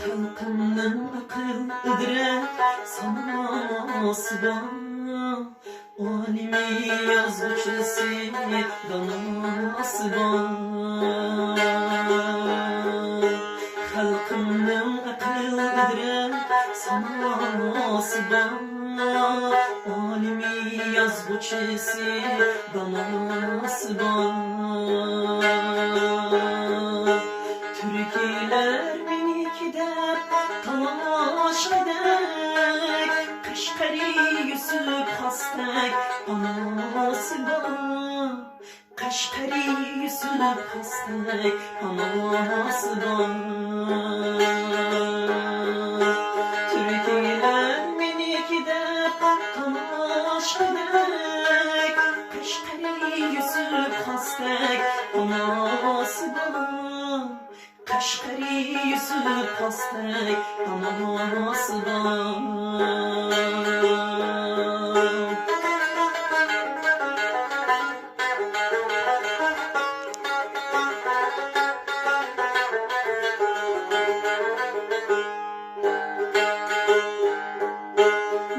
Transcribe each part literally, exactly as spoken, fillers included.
خەلقىمنىڭ ئەقىل ئىدرەك ساناسى بار، ئالىمى يازغۇچىسى داناسى بار. خەلقىمنىڭ ئەقىل ئىدرەك ساناسى بار، ئالىمى يازغۇچىسى داناسى بار. تۈركىيلەر مېنىكى دەپ تالاشقىدەك، قەشقەرى يۈسۈپ خاستەك ئاناسى بار. قەشقەرى يۈسۈپ خاستەك ئاناسى بار. تۈركىيلەر مېنىكى دەپ تالاشقىدەك، قەشقەرى يۈسۈپ خاستەك ئاناسى بار. قەشقەرى يۈسۈپ خاستەك ئاناسى بار.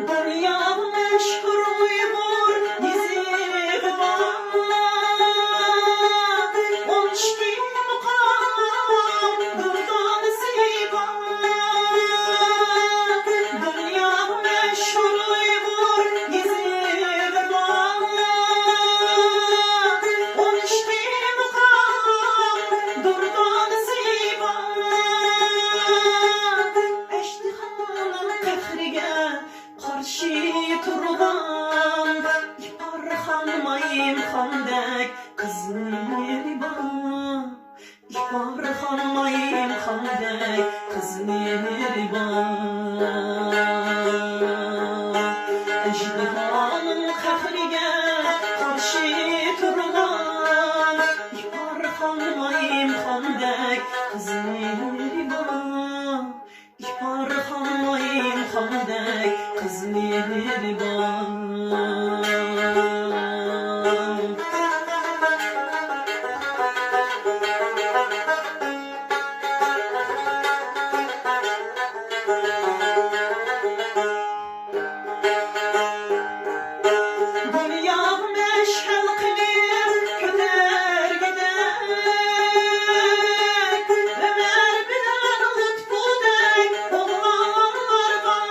دۇنياغا مەشھۇر ئۇيغۇر يېزىقى بار. ئون ئىككى مۇقام دۇردانىسى بار. دۇنياغا مەشھۇر ئۇيغۇر يېزىقى بار. ئون ئىككى مۇقام دۇردانىسى بار. ئەجدىھانىڭ قەھرىگە قارشى تۇرغان ئىپارخان مايىمخاندەك قىزلىرى بار. ئىپارخان مايىمخاندەك قىزلىرى بار. ئەجدىھانىڭ قەھرىگە قارشى تۇرغان ئىپارخان مايىمخاندەك قىزلىرى بار. ئىپارخان مايىمخاندەك قىزلىرى بار. دۇنياغا مەشئەل قىلىپ كۆتەرگۈدەك، ئۆمەر بىلەن لۇتپۇدەك ئوغلانلار بار.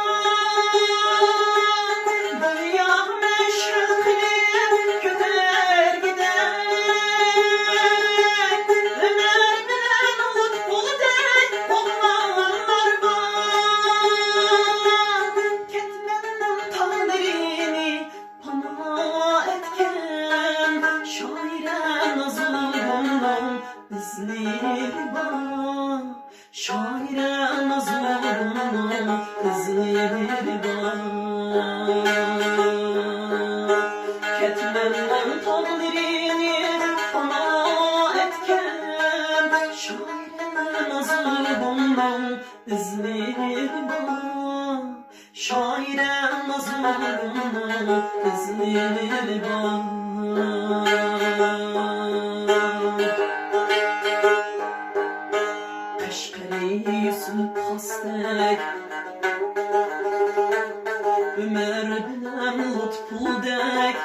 دۇنياغا مەشئەل قىلىپ كۆتەرگۈدەك، ئۆمەر بىلەن لۇتپۇدەك ئوغلانلار بار. كەتمەننىڭ تاغلىرىنى پانا ئەتكەن شائىرە نازۇگۇمنىڭ ئىزلىرى بار. شائىرە نازۇگۇمنىڭ ئىزلىرى بار. كەتمەننىڭ تاغلىرىنى پانا ئەتكەن شائىرە نازۇگۇمنىڭ ئىزلىرى بار. شائىرە نازۇگۇمنىڭ ئىزلىرى بار. قەشقەرى يۈسۈپ خاستەك، ئۆمەر بىلەن لۇتپۇدەك